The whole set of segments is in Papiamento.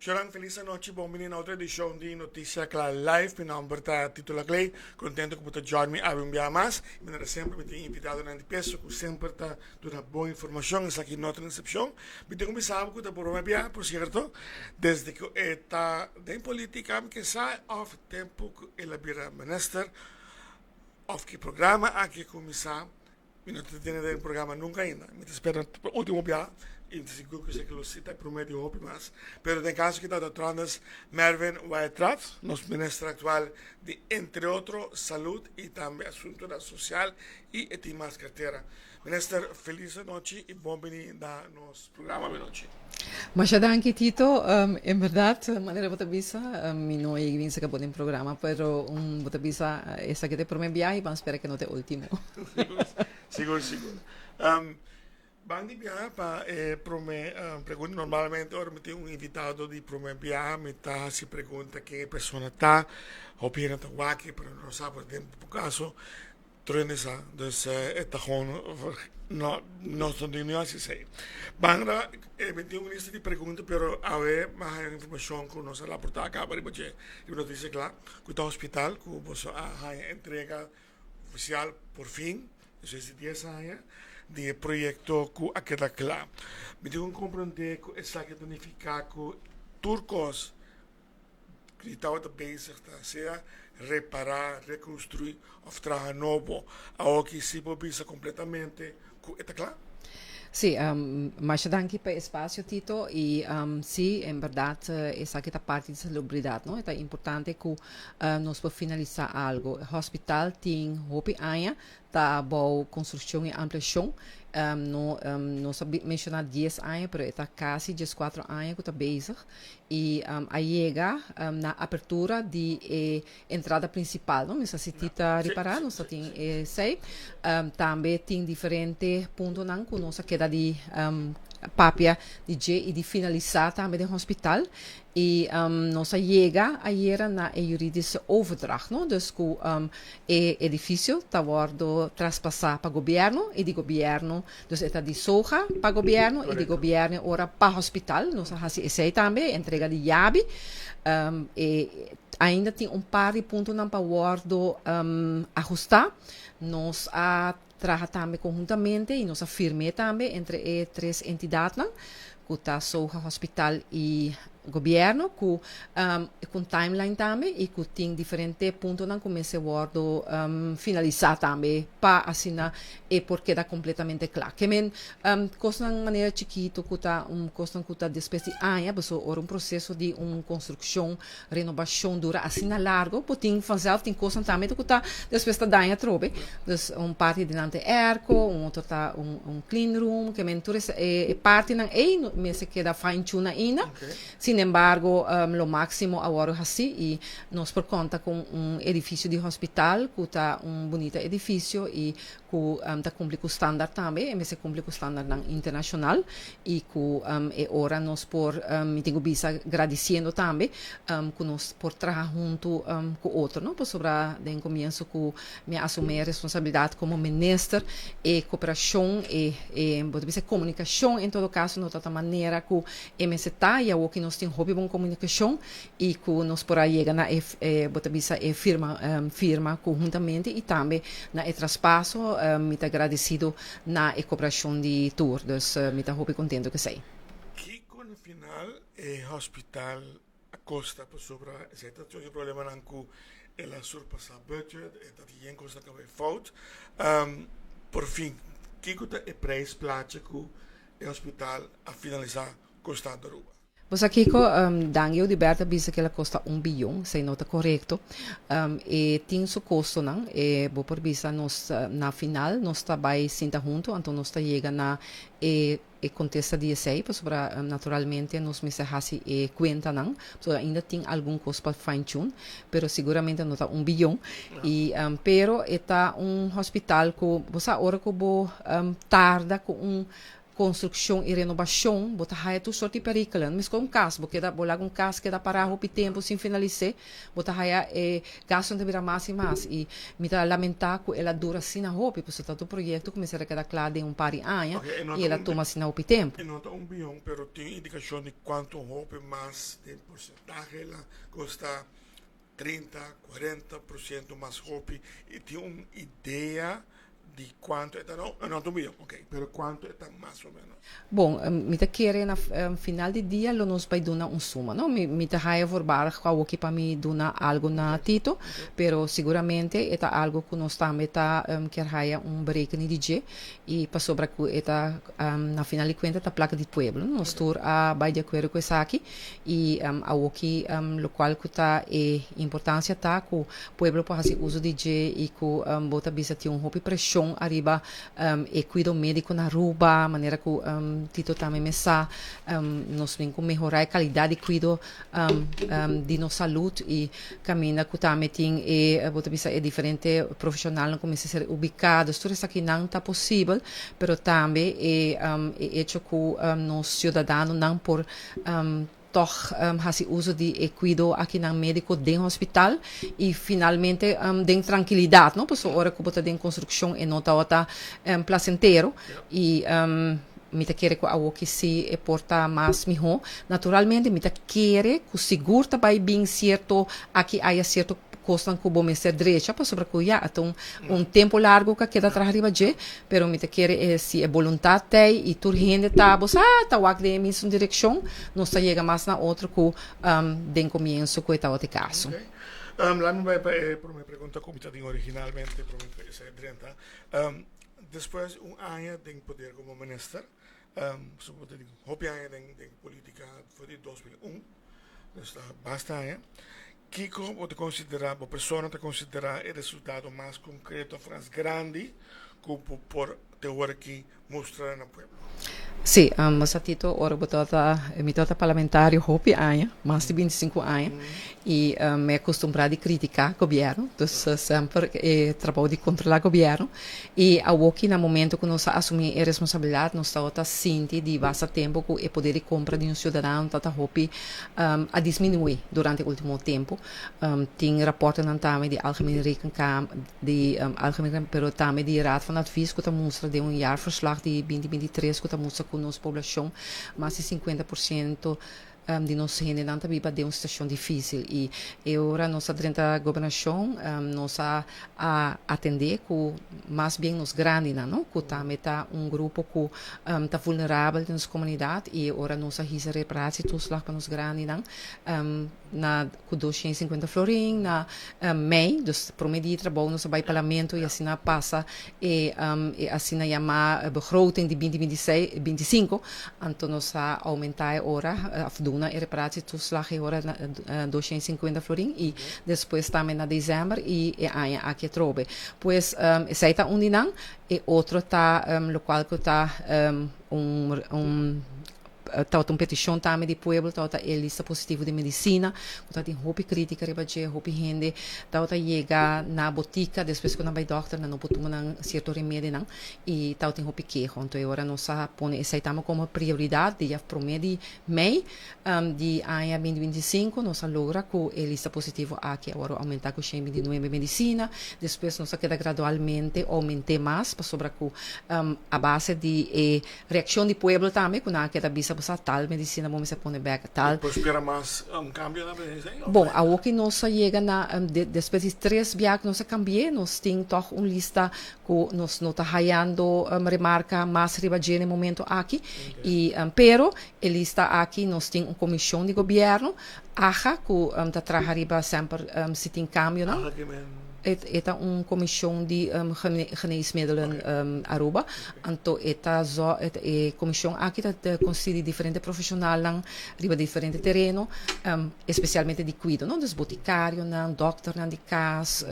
Shonan, felis anochi, bon bini na otro edicion di Noticia Cla Live. Mi nomber ta Tito Laclay, contento cu bo ta join mi awe un biaha mas. Y manera semper mi tin invitadonan di peso cu semper ta duna bon informacion, esaki no ta un excepcion. Mi tin cu bisa bo cu ta por prome biaha, por cierto, desde cu e ta den politica, mi ke sa of tempo cu el a bira minister of ki programa aki a cuminsa. Mi no ta tene den programa nunca ainda. Mi ta spera pa ultimo bia y mi ta sigur cu esaki lo si ta e prome di hopi mas. Pero den caso ki ta Dr. Mervin Wyatt-Ras, nos minister actual di entre otro Salud y tambe Asuntonan Social y e tin mas cartera. Minister, feliz anochi y bon bini na nos programa anochi. Masha danki Tito, en berdad manera bo ta bisa mi no a yega binse cabo den programa pero bo ta bisa esaki ta e prome biaha y ban spera ke no ta e ultimo. Sigur sigur. Ban di biaha pa e prome pregunta, normalmente ora mi tin un invitado di prome biaha mi ta haci pregunta ken e persona ta, hopi hende ta wak pero no sa por den bo caso Truene sa, dus e ta gewoon no nos no tin ni hasi esei. Banda e mi tin un lista di pregunta pero awe mi a haña un informashon ku nos a raportá a kaba riba dje riba Notisia Kla ku ta hospital ku boso a haña entrega ofisial por fin despues di dies aña di e proyekto ku a keda kla. Mi tin ku komprondé ku esaki ta nifiká ku tur kos Di tabata bezig ta sea repará, rekonstruí òf traha nobo. Awoki si por bisa kompletamente ku e ta kla? Sí, masha danki pa e espasio Tito i sí en bèrdat esaki ta parti di salubridat no, e ta importante ku nos por finalisá algu. Hospital tin hopi aña ta bou konstrukshon i ampliashon. No nos a menshoná dies aña pero e ta kasi dieskuatro aña ku ta bezig i a yega na apertura di e entrada prinsipal no. Mi sa si ti ta ripará nos ta tin esei. Tambe tin diferente puntonan ku nos a keda di papia di dje i di finalisá tambe den hospital. I nos a yega ayera na e juridische overdracht no, dus ku E edifisio ta wòrdu traspasá pa gobièrnu i di gobièrnu, dus e ta di SOGA pa gobièrnu i di gobièrnu e ora pa hospital. Nos a hasi esei tambe, entrega di yabi. E ainda tin un par di puntonan pa wòrdu ahustá. Nos a traha tambe konhuntamente i nos a firm'é tambe entre e tres entidatnan ku ta SOGA, hospital i Gobierno cu cu un timeline tambe y cu tin diferente puntonan cu mester wordo finalisa tambe pa asina e por keda completamente cla. Ke men cosnan manera chikito cu ta un cosnan cu ta despues di aña pasobra ora un proceso di un construccion, renobacion dura asina largo bo tin vanzelf tin cosnan tambe cu ta despues ta daña atrobe. Dus un parti di nan ta e airco, un otro ta un clean room, ke men tur e partinan ei mester keda fine tune ainda. Sin embargo, lo máximo a wòrdu hasí i nos por konta ku un edifisio di hospital ku ta un bunita edifisio i ku ta kumpli ku standaard tambe, e mester kumpli ku standaardnan internashonal i ku e ora nos por, mi tin ku bisa gradisiendo tambe ku nos por traha huntu ku otro, no, pasobra den komienso ku Mi a asumí e responsabilidat komo minister. E koperashon, e e bo ta bisa e komunikashon en todo kaso no ta ta manera ku e mester ta i awor ki nos tin hopi bon komunikashon i ku nos por a yega na e e bo ta bisa e firma firma konhuntamente i tambe na e traspaso. Mi ta gradesido na e koperashon di tur, dus mi ta hopi kontento ku esei. Kiko na final e hospital a kosta pasobra esei ta tur e problemanan ku el a surpasá budget, e ta tin yen kos ta kaba e fout. Por fin, kiko ta e prijs placha ku e hospital a finalisá kostando Aruba? Bo sa kiko, Dangio di Bert a bisa ku el a kosta un biyon, esei no ta korekto. E tin su kostonan, e bo por bisa nos na final nos ta bai sinta huntu, anto nos ta yega na e E kontesta di esei, pasobra naturalmente nos mester hasi e kuentanan, pasobra ainda tin algun kos pa fine tune, pero siguramente no ta un biyon. I pero e ta un hospital ku bo sa ora ku bo tarda ku un Construccion y renobacion, bo ta haya tur soort di perikelen. Mescos un cas, bo keda, bo laga un cas keda para hopi tempo sin finalise, bo ta haya e gastonan ta bira mas y mas. Y mi ta lamenta cu el a dura asina hopi, pasobra ta un proyecto cu mester a keda cla den un par di aña Ok, e no y ta el a un tuma asina hopi tempo. E no ta un biyon, pero tin indicacion di cuanto hopi mas den porcentahe el a costa 30, 40% mas hopi y tin un idea di cuanto e ta no, no ta un biyon, ok, pero cuanto e ta mas o menos. Bon, mi ta kere na final di dia lo nos bai duna un suma, no? Mi ta haya voorbarig cu awoki pa mi duna algo na Tito, pero siguramente e ta algo cu nos tambe ta kier haya un berekening di dje y pasobra cu e ta na final di cuenta ta placa di pueblo, no? Nos tur a bai di acuerdo cu esaki y awoki locual cu ta e importancia ta cu pueblo por haci uso di dje y cu bo ta bisa tin un hopi presion ariba e cuido medico na Aruba, manera cu Tito tambe mes sa, nos tin cu mehora e calidad di cuido di nos salud y caminda cu tambe tin e, bo ta bisa, e diferente profesionalnan cu mester ser ubica. Dus tur esakinan ta posibel, pero tambe e hecho cu nos ciudadanonan por tog haci uso di e cuido akinan medico den hospital y finalmente den trankilidad, no? Pasobra ora cu bo ta den construccion e no tabata placentero y mi ta kere cu awoki si e por ta mas miho. Naturalmente mi ta kere cu sigur ta bay bin cierto aki aya cierto cosnan cu bo mester drecha pasobra cu ya ta un tempo largo cu a keda traha riba dje, pero mi ta kere e si e boluntad t'ey y tur hende ta bo sa ta wak den e mismo direccion nos ta yega mas na otro cu den comienso cu e tabata e caso. Ok. Laat mi bay pa e prome pregunta cu mi ta tin originalmente prome cu esey drenta. Despues di un aña den poder como minister, so bo ta di hopi aña den politica for di 2001, dus ta basta aña. Kiko bo ta konsiderá, bo persona ta konsiderá e resultado mas konkreto òf mas grandi ku bo por te ora aki mustra na pueblo? Sí, bo sa Tito, ora bo tabata, mi tabata parlamentario hopi aña, mas di 25 aña, i mi a kustumbrá di kritiká gobièrnu, dus semper e trabou di kontrolá gobièrnu. I awoki na momento ku nos a asumí e responsabilidat, nos tabata sinti di basta tempu ku e poder di kompra di un siudadano tabata hopi a disminuí durante e ultimo tempu. Tin raportenan tambe di Algemene Rekenkamer, di Algemene pero tambe di Raad van Advies ku ta mustra den un jaarverslag di 2023 ku ta mustra ku nos poblashon mas di 50% di nos hendenan ta biba den un situacion dificil y e ora nos a drenta gobernacion nos a atende cu mas bien nos grandinan no cu tambe ta un grupo cu ta vulnerabel den nos comunidad y e ora nos a hisa reparatietoeslag pa nos grandinan na cu 250 florin na mei, dus prome di trabou nos a bay parlamento y asina pasa e e asina yama begroting di binti binti seis, binti sinku, anto nos a aumenta e ora of duna e reparatietoeslag e ora na 250 florin y despues tambe na december y e aña aki atrobe. Pues esey ta un di nan, e otro ta locual cu ta un un. Tabata un peticion tambe di pueblo, tabata e lista positivo di medicina, cu tabatin hopi critica riba dje, hopi hende tabata yega na botica despues cu nan bay dokter, nan no por tuma nan cierto remedinan y tabatin hopi keho. Anto e ora nos a pone esey tambe como prioridad dia prome di mei di aña 2025 nos a logra cu e lista positivo aki a worde aumenta cu 129 medicina, despues nos a keda gradualmente aumente mas pasobra cu a base di e Reaccion di pueblo tambe cu nan a keda bisa bo sa tal medicina bo mester pone bek tal. Por spera mas cambio na presencia? Bon, awor ki nos a yega na despues di tres bia cu nos a cambi'e nos tin toch un lista cu nos no ta hayando remarca mas riba dje na e momento aki y pero e lista aki nos tin un comision di gobierno aja cu ta traha riba semper si tin cambionan. Aja ki men? E ta un comision di geneesmiddelen Aruba. Anto e ta zo e comision aki ta consisti di diferente profesionalnan riba diferente tereno, especialmente di cuido, no? Dus boticarionan, dokternan di cas,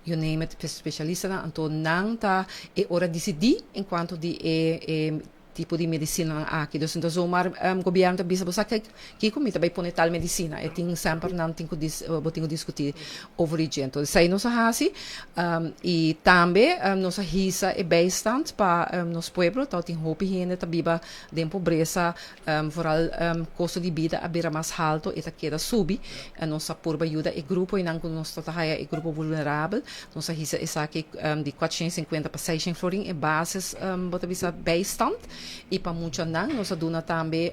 you name it, specialistanan. Anto nan ta e ora dicidi en cuanto di e. tipo di medicinanan aki. Dus no ta zomaar gobierno ta bisa bo sa kico mi ta bay pone tal medicina. E tin semper nan tin cu bo tin cu discuti over di dje. Entonces esey nos a haci y tambe nos a hisa e bijstand pa nos pueblo. Tabatin hopi hende ta biba den pobresa. Vooral kosto di bida a bira mas halto, e ta keda subi. Nos a purba yuda e grupo einan ku nos ta haya e grupo vulnerabel. Nos a hisa esaki di 450 pa 600 florin, e basis bo ta bisa bijstand. I pa muchanan nos a duna tambe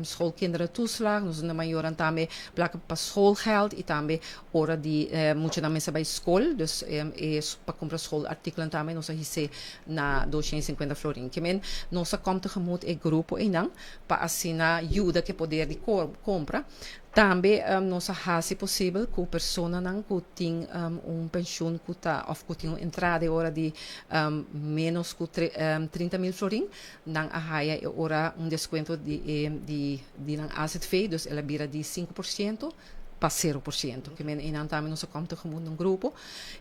schoolkinderentoeslag, nos a duna mayornan tambe plaka pa schoolgeld i tambe ora di muchanan mester bai skol, dus e pa kumpra schoolartikelen tambe nos a his'é na 250 florin. Ke men nos a kom tegemoet e grupo einan pa asina yuda ku e poder di kompra. Tambe nos a hasi posibel ku personanan ku tin un penshun ku ta òf ku tin un entrada e ora di ménos ku 30.000 florin, nan a haya e ora un deskuento di e di nan azv, dus el a bira di 5% pa 0%. Ke men einan tambe nos a kom tegemoet un grupo.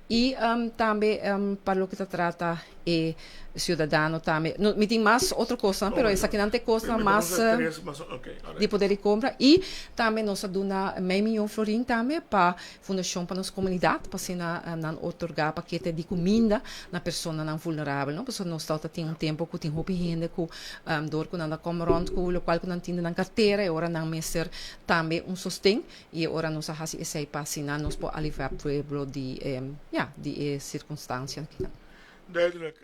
I tambe pa loke ta trata e ciudadano tambe. No, mi tin mas otro cosnan, pero esakinan ta e cosnan mas di poder di compra. I tambe nos a duna mei miyon florin tambe pa Fundacion pa nos Comunidad, pa asina nan otorga pakete di cuminda na personanan vulnerabel, no. Pasobra nos tabata tin un tempo cu tin hopi hende cu dor cu nan ta come rond cu locual cu nan tin den nan cartera, e ora nan mester tambe un sosten. I e ora nos a hasi esei pa asina nos por aliviá pueblo di e, ya, di e sirkunstansia akinan. Duidelijk.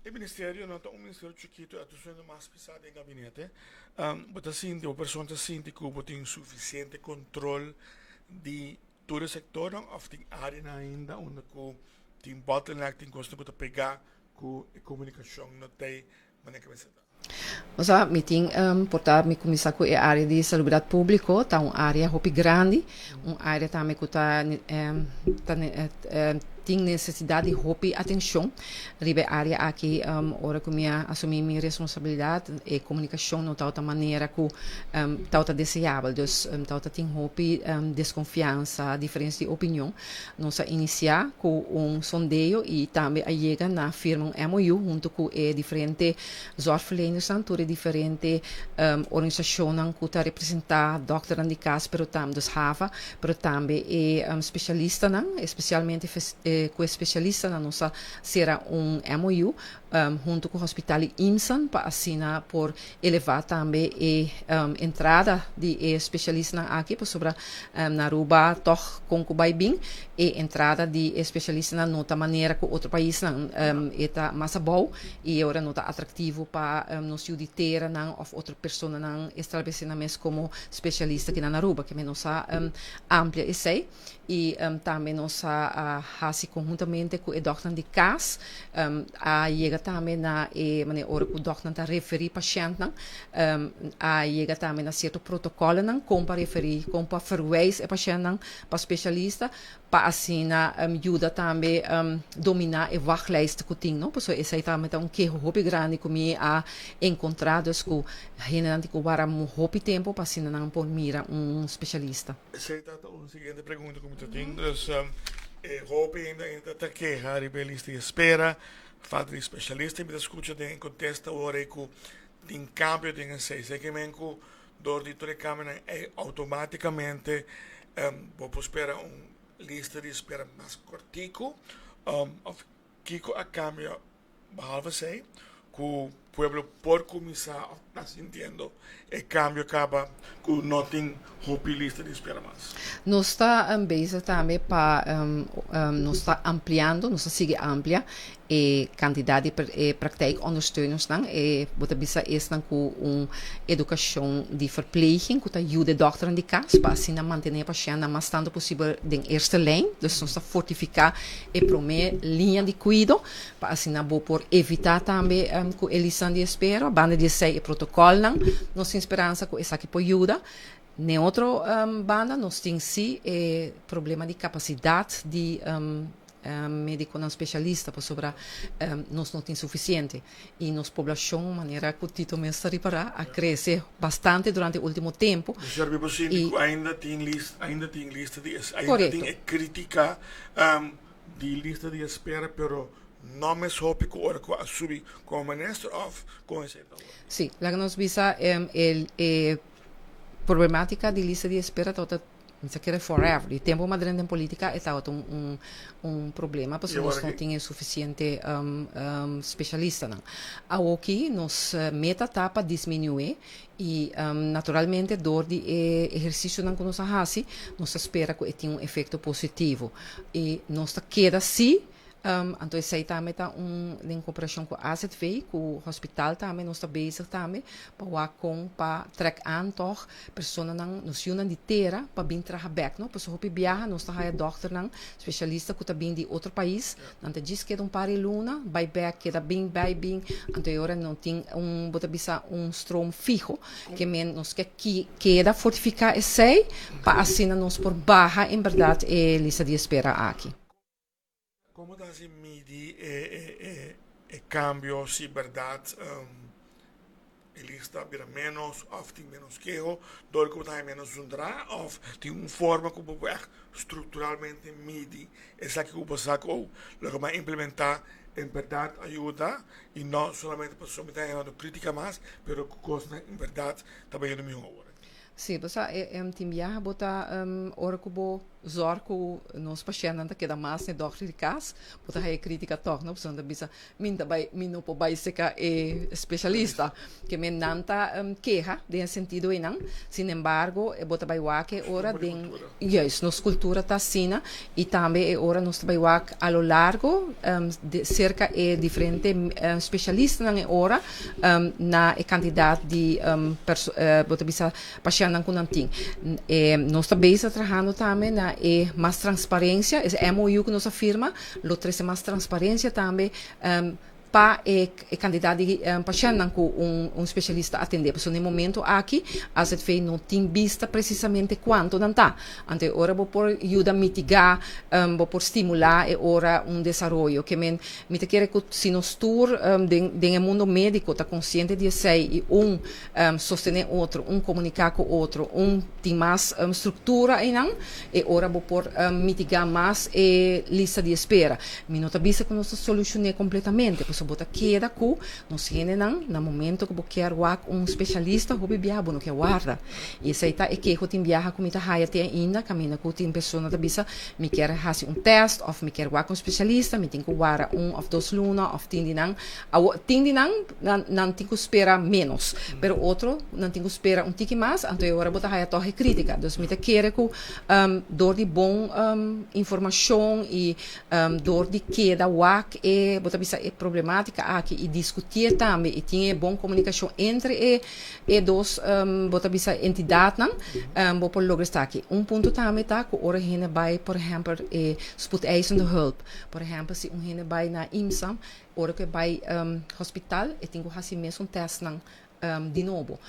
E ministerio no ta un ministerio chikitu, e ta suena mas pisá den gabinete. Bo ta sinti, bo persona ta sinti ku bo tin sufisiente kontrol di tur e sektornan òf tin áreanan ainda unda ku tin bottleneck, tin kosnan ku ta pegá ku e komunikashon no ta ei manera ku mester ta? Osea, mi tin por ta mi kuminsá ku e área di salubridat públiko, ta un área hopi grandi, un área tambe ku ta ta tin nesesidat di hopi atenshon riba e área aki. Ora ku mi a asumí mi responsabilidat e komunikashon no tabata manera ku tabata deseabel, dus tabata tin hopi deskonfiansa, diferensia di opinion. Nos a inisiá ku un sondeo i tambe a yega na firma un MOU huntu ku e diferente zorgverlenersnan, tur e diferente organisashonnan ku ta representá dòkternan di kas pero tambe, dus HAVA, pero tambe e spesialistanan, espesialmente ku e spesialistanan nos a sera un MOU huntu ku hospital i IMSAN pa asina por elevá tambe e entrada di e spesialistanan aki pasobra na Aruba tòg kon ku bai bin e entrada di e spesialistanan no ta manera ku otro paisnan, e ta mas abou i e ora no ta atraktivo pa nos yu di teranan òf otro personanan establesé nan mes komo spesialista aki na Aruba. Ke nos a amplia esei. I tambe nos a hasi konhuntamente ku e dòkternan di kas. A yega tambe na e manera ora ku dòkternan ta referí pashèntnan, a yega tambe na sierto protokòlnan kon pa referí, kon pa verwijs e pashèntnan pa spesialista, pa asina yuda tambe dominá e wachtlijst ku tin, no. Pasobra esei tambe ta un keho hopi grandi ku mi a enkontrá, dus ku hendenan tin ku wara hopi tempu pa asina nan por mira un spesialista. Esei ta un siguiente pregunta ku mi ta tin. Dus e hopi hende ainda ta keha riba e lista di espera, falta di spesialista. Mi ta skucha den e kontesta ora ei ku tin kambio den esei. Esei ke men ku dor di tur e kambionan ei outomátikamente bo por spera un lista di espera mas kòrtiku òf kiko a kambia? Behalve esei, ku pueblo por kuminsá òf ta sintiendo e kambio kaba ku no tin hopi lista di espera mas. Nos ta bezig tambe pa nos ta ampliando, nos ta sigui amplia e kantidat di e praktijkondersteunersnan, e bo ta bisa esnan ku un edukashon di verpleging ku ta yuda e dòkternan di kas pa asina mantené e pashèntnan mas tantu posibel den eerste lijn. Dus nos ta fortifiká e promé liña di kuido. Pa asina bo por evitá tambe ku e listan di espera. Banda di esei e protokolnan, nos tin speransa ku esaki por yuda. N'e otro banda nos tin sí e problema di kapasidat di medikonan spesialista pasobra nos no tin sufisiente i nos poblashon manera ku Tito mes ta ripará a krese bastante durante e último tempu. I ainda tin lista di ainda tin e kritika. Di lista di espera pero No mes hopi ku ora ku a subi komo minister òf kon esei ta wòrdu? Sí, laga nos bisa e e problematica di lista di espera tabata mi ta kere forever. Di tempo mi a drenta den politica e tabata un un un problema pasobra nos no tin e suficiente specialistanan. Awoki nos meta ta pa disminué y naturalmente door di e ehercicionan cu nos a haci nos ta spera cu e tin un efecto positivo y nos ta keda si. Anto esei tambe ta un den koperashon ku AZV, ku hospital tambe nos ta bezig tambe pa wak kon pa trèk aan tòg personanan, nos yunan di tera pa bin traha bèk no. Pasobra hopi biaha nos ta haya dòkternan spesialista ku ta bin di otro pais, nan ta djis keda un par di luna, bai bèk, keda bin, bai bin, anto e ora no tin un bo ta bisa un stroom fiho ke men nos ke keda fortifiká esei pa asina nos por baha en bèrdat e lista di espera aki. Como ta haci midi e e cambio si berdad e lista a bira menos of tin menos keho dor cu bo ta haña menos zundra of tin un forma cu bo por echt structuralmente midi esaki cu bo sa cu oh loke bo a implementa en berdad a yuda y no solamente pasobra mi ta hañando critica mas pero cu cosnan en berdad ta bayendo miho awor. Sí, bo sa e tin biaha bo ta ora ku bo zòrg ku nos pashèntnan ta keda mas na e dòkter di kas, bo ta haña krítika tòg, no? Pasobra nan ta bisa, mi ta bai, mi no por bai seka e spesialista. Ke men nan ta keha den e sentido einan. Sin embargo, bo ta bai wak e ora den, juist, nos kultura ta asina i tambe e ora nos ta bai wak a lo largo serka e diferente spesialistanan e ora na e kantidat di bo ta bisa pashèntnan ku nan tin. Nos ta bezig trahando tambe na e mas transparensia, e MOU ku nos a firma lo trese mas transparensia tambe pa e kantidat di pashèntnan ku un spesialista atendé. Pasobra na e momento aki AZV no tin bista presisamente kuantu nan ta. Anto e ora bo por yuda mitigá, bo por stimulá e ora un desaroyo. Ke men Mi ta kere ku si nos tur den den e mundo médiko ta konsiente di esei i un sostené otro, un komuniká ku otro, un tin mas struktura einan, e ora bo por mitigá mas e lista di espera. Mi no ta bisa ku nos ta solushoné kompletamente, pasobra bo ta keda ku nos hendenan na momento ku bo kier wak un spesialista hopi biaha bo no kier warda. I esei ta e keho tin biaha ku mi ta haya te ainda kaminda ku tin persona ta bisa Mi kier hasi un test of mi kier wak un specialista, mi tin cu wara un of dos luna of tin di nan. Awo, tin di nan, nan, nan tin cu spera menos, pero otro nan tin cu spera un tiki mas, anto e ora bo ta haya toch e critica. Dus mi ta kere cu door di bon informacion y door di keda wak e, bo ta bisa e problematica aki y discutié tambe y tin e bon comunicacion entre e E dos bo ta bisa entidadnan bo por logra esaki. Un punto tambe ta cu ora hende bay por ehempel e spoedeisende hulp, por ehempel si un hende bay na IMSA ora cu e bay hospital e tin cu haci mesun testnan di nobo.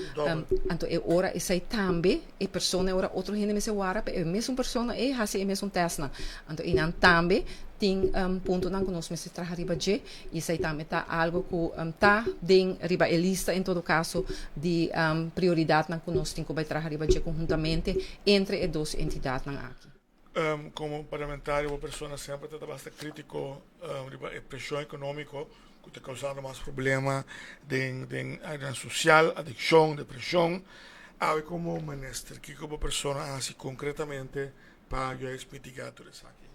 Anto e ora esey tambe e persona e ora otro hende mester wara pa e mesun persona ey haci e mesun testnan. Anto eynan tambe tin puntonan cu nos mester traha riba dje. I esei tambe ta algo ku ta den riba e lista en todo kaso di prioridatnan ku nos tin ku bai traha riba dje konhuntamente entre e dos entidatnan aki. Komo parlamentario bo persona semper ta basta kritiko riba e preshon ekonómiko ku ta kousando mas problema den den áreanan sosial, adikshon, depreshon. Awe komo minister kiko bo persona a hasi konkretamente pa juist mitiga tur esaki?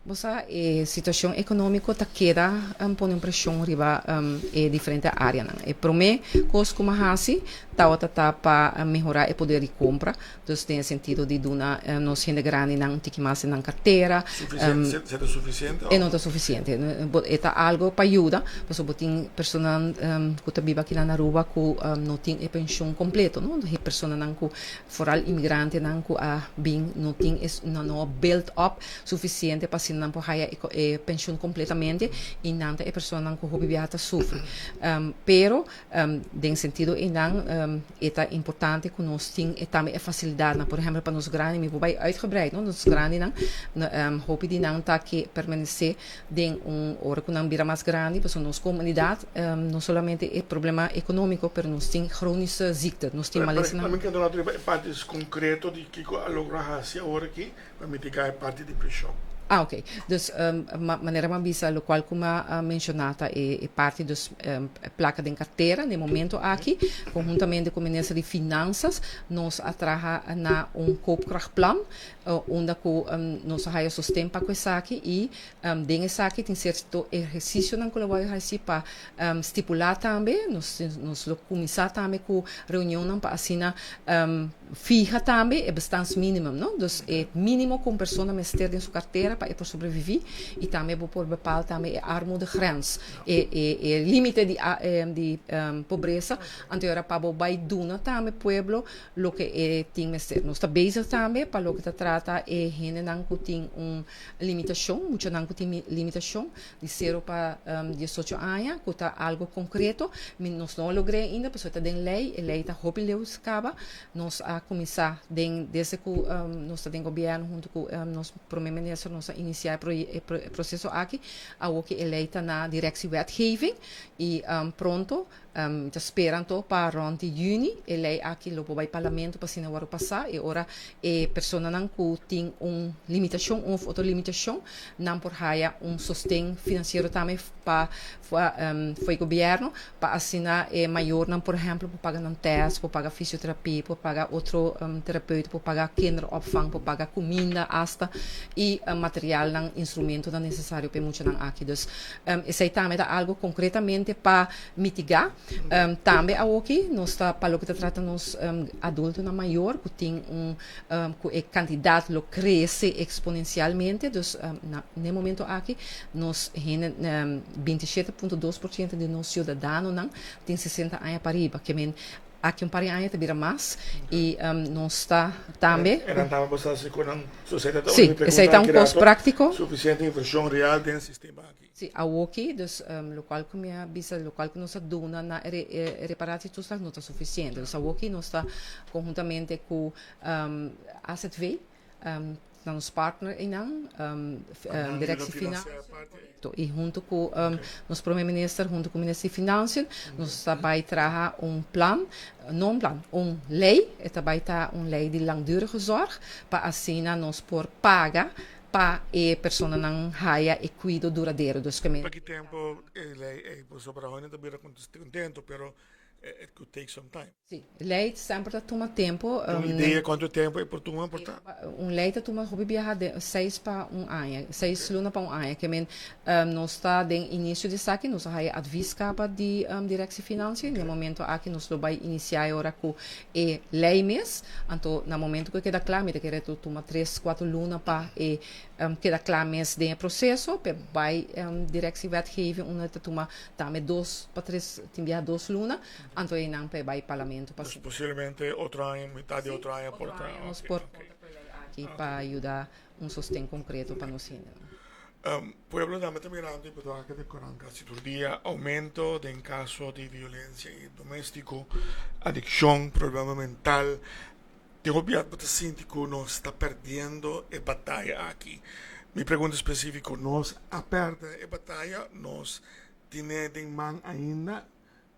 Bo sa e situacion economico ta keda pone un presion riba e diferente areanan. E prome cos cu mi a haci tawata ta pa mehora e poder di compra, dus den e sentido di duna nos hende grandinan un tiki mas den nan cartera. Suficiente? E ta suficiente? E no ta suficiente. E ta algo pa yuda, pasobra bo tin personanan cu ta biba aki na Aruba cu no tin e pensioen completo, no? Personanan cu Foral inmigrantenan ku a bin no tin e nan no a build up sufisiente pa asina nan por haya e penshun kompletamente i nan ta e personanan ku hopi biaha ta sufri. Pero den sentido einan e ta importante ku nos tin e tambe e fasilidatnan. Por ehèmpel pa nos grandi, mi por bai uitgebreid no, nos grandinan hopi di nan ta ke permanesé den un ora ku nan bira mas grandi pasobra nos komunidat no solamente e problema ekonómiko pero nos tin chronische ziekte, nos tin malesanan. Laat mi keda un rato riba e parti konkreto di kiko a logra hasi awor aki pa mitigá e parti di preshon. Ah, ok. Dus, manera m'a bisa, lokual ku m'a menshoná ta e parti, dus plaka den kartera. Na e momento aki, konhuntamente ku Minister di Finansas, nos a traha na un koopkrachtplan, unda ku nos a haya sosten pa ku esaki i den esaki tin sierto ehersisionan ku lo wòrdu hasi pa stipulá tambe. Nos lo kuminsá tambe ku reunionnan pa asina fiha tambe e bestaansminimum, no? Dus e mínimo ku un persona mester den su kartera pa e por sobreviví i tambe bo por bepaal tambe e armoedegrens, e límite di pobresa. Anto e ora pa bo bai duna tambe pueblo loke e tin mester. Nos ta bezig tambe pa loke ta trata e hendenan ku tin un limitashon, muchanan ku tin limitashon di sero pa 18 aña, ku ta algu konkreto. Nos no a logr'é ainda pasobra ta den lei, e lei ta hopi leu kaba. Nos a kuminsá den desde ku nos ta den gobièrnu huntu ku nos prome minister nos a inisiá e proseso aki. Awoki e lei ta na Directie Wetgeving i pronto Mi ta spera anto pa rond di yüni e lei aki lo por bai parlamento pa asina wòrdu pasá i ora e personanan ku tin un limitashon un òf otro limitashon nan por haya un sosten finansiero tambe pa for e gobièrnu pa asina e mayornan por ehèmpel por paga nan tèst, por paga fisioterapia, por paga otro terapeut, por paga kinderopvang, por paga kuminda asta i materialnan, instrumentonan nesesario pa e muchanan aki. Dus esei tambe ta algu konkretamente pa mitigá. Tambe awoki nos ta pa loke ta trata nos adultonan mayor ku tin un ku e kantidat lo krese eksponensialmente. Dus na e momento aki nos hende 27,2% di nos siudadanonan tin 60 aña pa riba. Ke men aki un par di aña ta bira mas i nos ta tambe. E nan taba bo sa si ku nan sosiedat ta Sí, esei ta un kos práktiko. Sufisiente invershon real den sistema aki. Sí, awoki, dus lokual ku mi a bisa, lokual ku nos a duna na e reparatietoeslag no ta sufisiente. Dus awoki nos ta konhuntamente ku AZV, ta nos partner einan, Directie Financiën, i huntu ku nos Prome Minister, huntu ku Minister di Financiën, nos ta bai traha un plan, no un plan, un lei, e ta bai ta un lei di langdurige zorg, pa asina nos por paga pa e personanan haya e kuido duradero. Dus ke men. Pa ki tempo e lei ei por sobra? Hopi ta bira contento, pero it could take some time. Si, lei semper ta tuma tempo. Tin un idea cuanto tempo e por tuma por ta? Un lei ta tuma hopi biaha den seis pa un aña, seis luna pa un aña. Ke men nos ta den inicio di esaki, nos a haya advies caba di Directie Financiën. Den e momento aki nos lo bay inicia e ora cu e lei mes, anto na momento ku e keda kla mi ta kere ta tuma tres kuater luna pa e keda kla mes den e proseso p'e bai Directie Wetgeving unda ta tuma tambe dos pa tres tin biaha dos luna anto einan p'e bai Parlamento pa Dus posiblemente otro aña mitad di otro aña por ta nos por konta ku e lei aki pa yuda un sosten konkreto pa nos hendenan. Pueblo tambe ta mirando y por aki den Corant casi tur dia aumento den caso di violencia domestico, adiccion, problema mental. Tin hopi bo ta sinti cu nos ta perdiendo e bataya aki. Mi pregunta specifico, nos a perde e bataya? Nos tine den man ainda?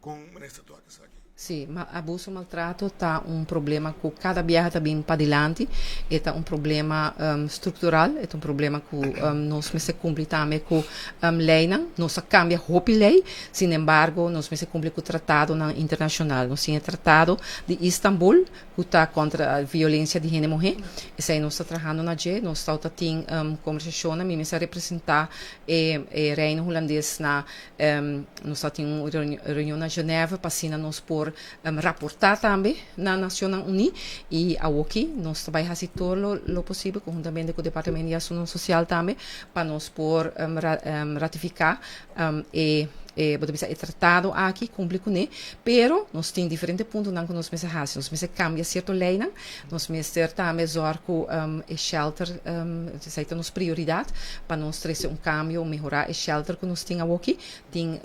Kon minister Duarte esaki? Sí, abuso maltrato ta un problema ku kada biaha ta bin padilanti. E ta un problema struktural, e ta un problema ku nos mester kumpli tambe ku leinan. Nos a kambia hopi lei, sinembargo nos mester kumpli ku tratadonan internashonal. Nos tin e tratado di Istanbul ku ta kontra violensia di hende muhé. Esei nos ta trahando na dje. Nos ta tin kombersashonnan. Mi mester a representá e Reino Hulandes na Nos ta tin un reunion na Genève pa asina nos por raportá tambe na Nacionnan Uní i awoki nos ta bai hasi tur lo posibel konhuntamente ku Departamento di Asuntonan Sosial tambe pa nos por ratifiká e bo ta bisa e tratado aki kumpli kuné. Pero nos tin diferente puntonan ku nos mester hasi. Nos mester kambia sierto leinan, nos mester tambe zòrg ku e shelter esei ta nos prioridat pa nos trese un kambio, mehorá e shelter ku nos tin awoki. Tin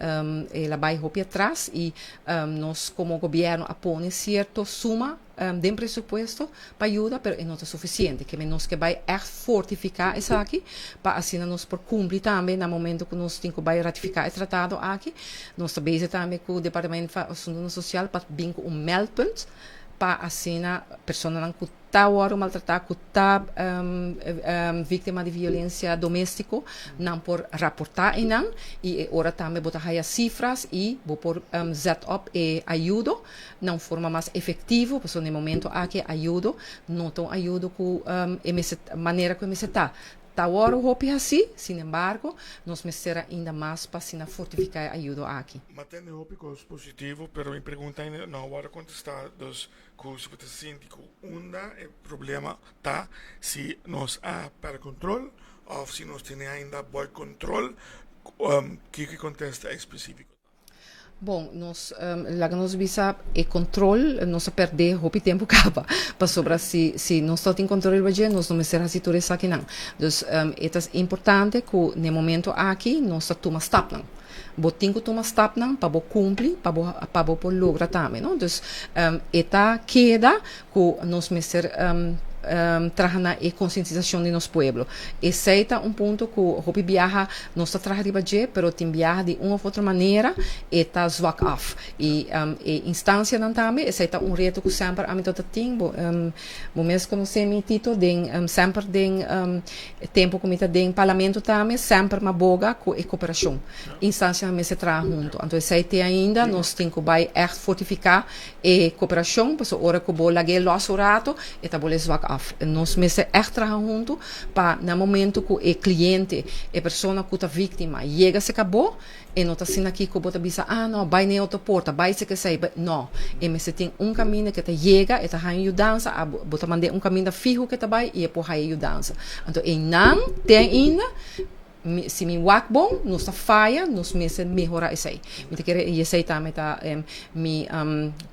el a bai hopi atras i nos komo gobièrnu a pone sierto suma den presupuesto pa yuda, pero e no ta sufisiente. Ke men nos ke bai ègt fortifiká esaki pa asina nos por kumpli tambe na momento ku nos tin ku bai ratifiká e tratado aki. Nos ta bezig tambe ku Departamento pa Asuntunan Sosial pa bin ku un meldpunt. pa asina personanan ku ta wòrdu maltratá, ku ta víktima di violensia doméstiko, nan por raportá einan i e ora tambe bo ta haya sifras i bo por zet op e ayudo na un forma mas efektivo, pasobra na e momento aki e ayudo no ta un ayudo ku e mester manera ku e mester ta. Ta wòrdu hopi hasí, sinembargo, nos mester ainda mas pa asina fortifiká e ayudo aki. M'a tende hopi kos positivo, pero mi pregunta ainda no a wòrdu kontestá, dus ku si bo ta sinti ku unda e problema ta, si nos a pèrdè kontrol òf si nos tene ainda bòi kontrol, kiko e kontesta espesífiko ta? Bon, nos, laga nos bisa e control nos a perde hopi tempo caba, pasobra si, si nos no tin control riba dje, nos no mester haci tur esakinan. Dus, e ta importante cu n'e momento aki nos ta tuma stapnan. Bo tin cu tuma stapnan pa bo cumpli, pa bo, pa bo por logra tambe, no. Dus, e ta keda cu nos mester traha na e concientisacion di nos pueblo. Esey ta un punto cu hopi biaha nos ta traha riba dje, pero tin biaha di un of otro manera e ta zwak af. Y e instancianan tambe, esey ta un reto cu semper ami ta tin, bo bo mes conoce mi Tito, den semper den tempo cu mi ta den parlamento tambe, semper mi a boga cu e cooperacion. Instancianan mester traha hunto. Anto esey te ainda nos tin cu bay echt fortifica E koperashon, pasobra ora ku bo lag'é lòs un ratu, e ta bolé zwak af. Nos mester ègt traha huntu pa na momentu ku e kliente, e persona ku ta víktima, yega serka bo, e no ta asina aki ku bo ta bisa, ah no, bai na e otro porta, bai serka esei, bai. No, e mester tin un kaminda ku e ta yega, e ta haña yudansa, abo bo ta mand'é un kaminda fiho ku e ta bai i e por haña yudansa. Anto einan te ainda. Mi, si mi wak bon, nos ta faya, nos mester mehora esei. Mi ta kere, i esei tambe ta mi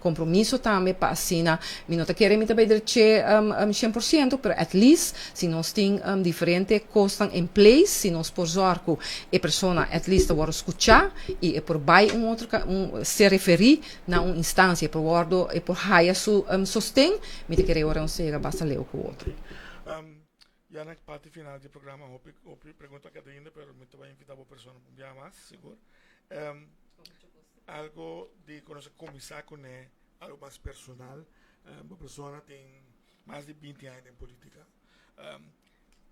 compromiso tambe pa asina, mi no ta kere mi ta bay dreche 100%, pero at least si nos tin diferente cosnan in place, si nos por zorg cu e persona at least ta wordo scucha i e por bay un otro, un, ser referi na un instancia, e por wordo, e por haya su sosten, mi ta kere ora nos ta yega basta leu cu otro. Ya na parti final di e programa hopi hopi pregunta keda ainda pero mi ta bai invita bo persona un biaha mas sigur. Algo di ku nos a kuminsá kuné algo mas personal. Bo persona tin mas di binti aña den politika.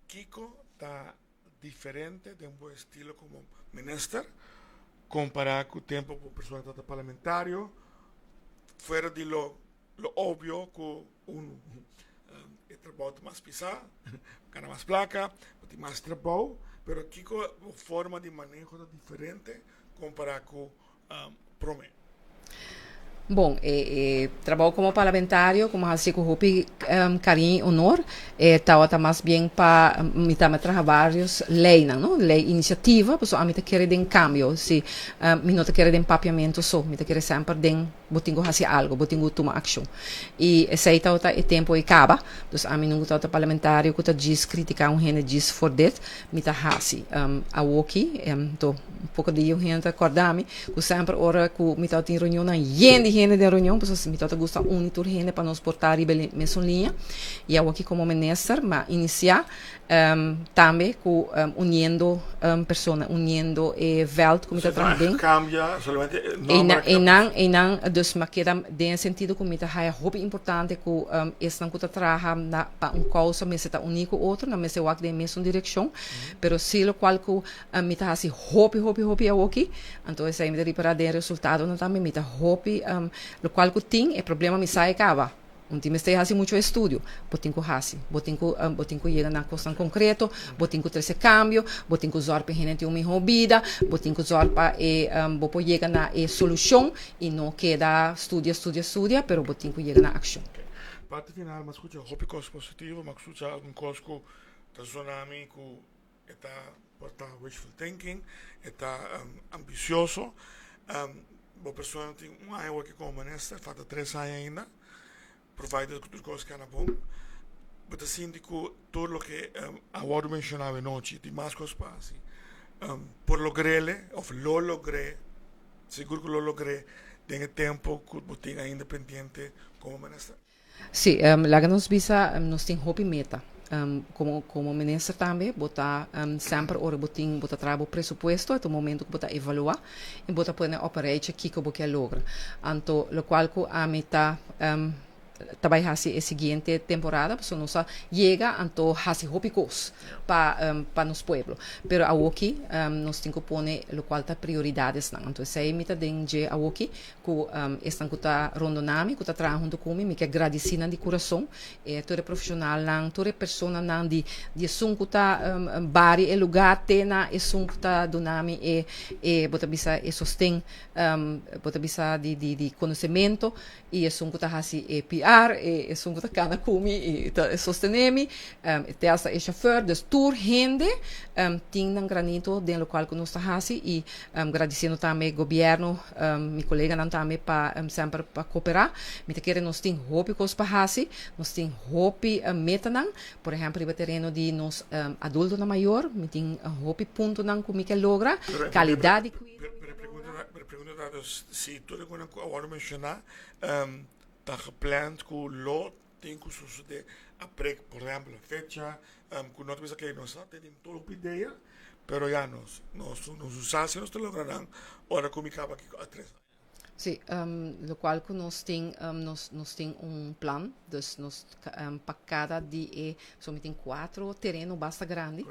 Kiko ta diferente den bo estilo komo minister kompará ku tempu bo persona tabata parlamentario fuera di lo Lo obvio cu un e trabou ta mas pisa, gana mas placa, bo tin mas trabou, pero kico bo forma di maneho ta diferente compara cu prome? Bon, e e trabou como parlamentario, como haci cu hopi cariño y honor, e tawata mas bien pa mi tambe traha varios leynan, no, ley iniciativa, pasobra ami ta kere den cambio, si mi no ta kere den papiamento so, mi ta kere semper den. Bo tin ku hasi algu, bo tin ku tuma akshon. I esei tabata e tempu ei kaba. Dus ami nunka tabata parlamentario ku ta djis kritiká un hende djis for dit. Mi ta hasi. Awoki, anto un poko di un hende ta kòrda mi ku semper ora ku mi tabatin reunionnan yen di hende den reunion pasobra mi tabata gusta uni tur hende pa nos por ta riba e mesun liña. I awoki komo minister mi a inisiá Tambe ku uniendo persona, uniendo e vèlt ku mi ta traha den. Kambia solamente e nòmber a kambia. Einan, einan, dus mi a keda den e sentido ku mi ta haya hopi importante ku esnan ku ta traha na pa un kousa mester ta uní ku otro, nan mester wak den e mesun direkshon. Pero si lokual ku mi ta hasi hopi, hopi, hopi awoki, anto esei mi ta ripará den e resultadonan tambe, mi ta hopi lokual ku tin e problema mi sa e kaba. Un tin mester hasi mucho estudio. Bo tin ku hasi. Bo tin ku bo tin ku yega na kosnan konkreto, bo tin ku trese kambio, bo tin ku zòrg pa e hende tin un mihó bida, bo tin ku zòrg pa e bo por yega na e solushon i no keda studia, studia, studia, pero bo tin ku yega na akshon. Parti final, mi a skucha hopi kos positivo, mi a skucha algun kos ku ta zona mi ku e ta por ta wishful thinking, e ta ambisioso. Bo persona tin un aña awor komo minister, falta 3 aña ainda, provided ku tur kos kana bon. Bo ta sinti ku tur loke a wòrdu menshoná awenochi tin mas kos pa hasi. Por logr'é òf lo logr'é, sigur ku lo logr'é den e tempu ku bo tin ainda pendiente komo minister? Sí, laga nos bisa nos tin hopi meta. Como como minister tambe bo ta semper ora bo tin bo ta traha bo presupuesto e ta un momento ku bo ta evalua i bo ta pone op een rijtje kiko bo ke logra. Anto lokual ku ami ta. ta bai hasi e siguiente temporada pasobra nos a yega anto hasi hopi kos pa pa nos pueblo pero awoki nos tin ku pone lokual ta prioridadesnan anto esei mi ta den dje awoki ku esnan ku ta rondona mi ku ta traha huntu ku mi mi ke gradisi nan di kurason e tur e profeshonalnan tur e personanan di di esun ku ta bari e luga te na esun ku ta duna mi e e bo ta bisa e sosten bo ta bisa di di di konosementu i esun ku ta hasi e PR, e esun ku ta kana ku mi i ta sostené mi, te hasta e shofèr. Dus tur hende tin nan granito den lokual ku nos ta hasi i gradisiendo tambe gobièrnu, mi koleganan tambe pa semper pa koperá. Mi ta kere nos tin hopi kos pa hasi, nos tin hopi metanan, por ehèmpel riba tereno di nos adultonan mayor, mi tin hopi puntonan ku mi ke logra, kalidat di kuido mi ke logra. Pero pregunta ta dus si tur e konan ku a wòrdu menshoná ta gepland ku lo tin ku sosodé a prek, por ehèmpel fecha ku no ta bisa ke nos a tene tur hopi idea pero ya nos nos nos sa si nos ta logra nan ora ku mi kaba aki ku a tres aña. Sí, lokual ku nos tin nos nos tin un plan dus nos pa kada di e so mi tin kuatro tereno basta grandi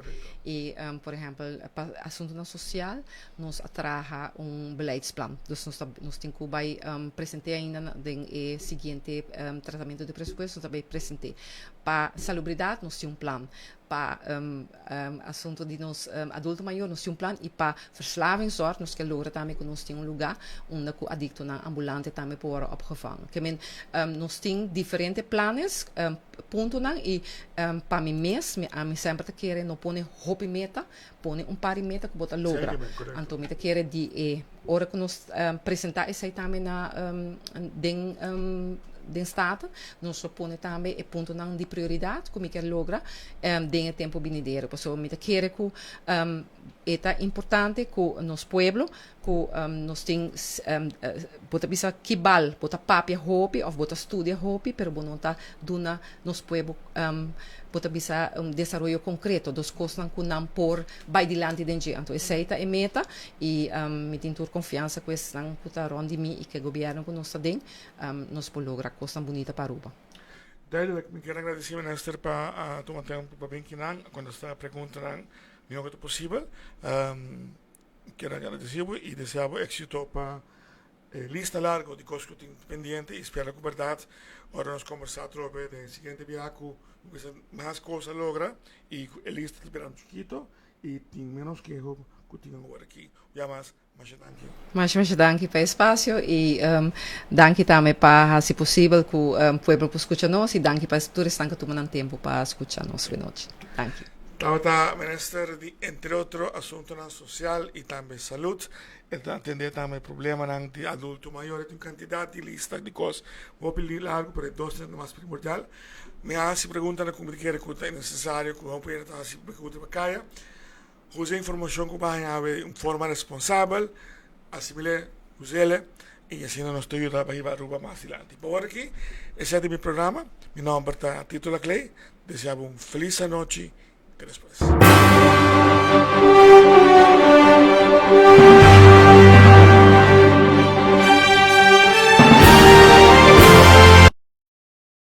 i por ehèmpel pa asuntunan sosial nos a traha un beleidsplan. Dus nos ta nos tin ku bai present'é ainda na den e siguiente tratamentu di presupuesto nos ta bai present'é. Pa salubridat nos tin un plan, pa asuntu di nos adulto mayor nos tin un plan i pa verslavingszorg nos ke logra tambe ku nos tin un lugá unda ku adiktonan ambulante tambe por wòrdu opgevangen. Ke men nos tin diferente planes, puntonan i pa mi mes mi ami semper ta kere no pone hopi meta, pone un par di meta ku bo ta logra. Anto mi ta kere di e ora ku nos presentá esei tambe na den den Staten, nos lo pone tambe e puntonan di prioridat ku mi kier logra den e tempu binidero. Pasobra mi ta kere ku e ta importante ku nos pueblo ku nos tin bo ta bisa ki bal bo ta papia hopi of bo ta studia hopi pero bo no ta duna nos pueblo bo ta bisa un desaroyo konkreto dos kosnan ku nan por bai dilanti den dje anto esei ta e meta i mi tin tur konfiansa ku esnan ku ta rònt di mi i ku e gobièrnu ku nos ta den nos por logra kosnan bunita pa Aruba. Duidelijk, mi kier agradeci minister pa a tuma tempo pa bin kinan a contesta preguntanan mihor ku ta posibel. Kier agradeci bo y desea bo exito pa e lista largo di cos cu tin pendiente y spera cu berdad ora nos conversa atrobe den e siguiente biaha cu bo bisa mas cos a logra y cu e lista ta bira chikito y tin menos keho cu tin awor aki. Un bia mas, masha danki. Masha masha danki pa e espacio y danki tambe pa haci posibel cu pueblo por scucha nos y danki pa tur esnan cu tuma nan tempo pa scucha nos hoy nochi. Danki. Tabata minister di entre otro asuntonan social y tambe salud. E ta atende tambe problemanan di adulto mayor. E tin un cantidad di lista di cos hopi largo pero e dos ta mas primordial. Mi a haci preguntanan cu mi ta kere cu ta necesario cu hopi hende ta haci pregunta pa caya. Usa e informacion cu bo a haña awe un forma responsabel, asimil'e, us'ele y asina nos ta yuda pa hiba Aruba mas dilanti. Pa ora aki esei ta mi programa. Mi nomber ta Tito Laclay. Desea bo un feliz anochi. Te despues.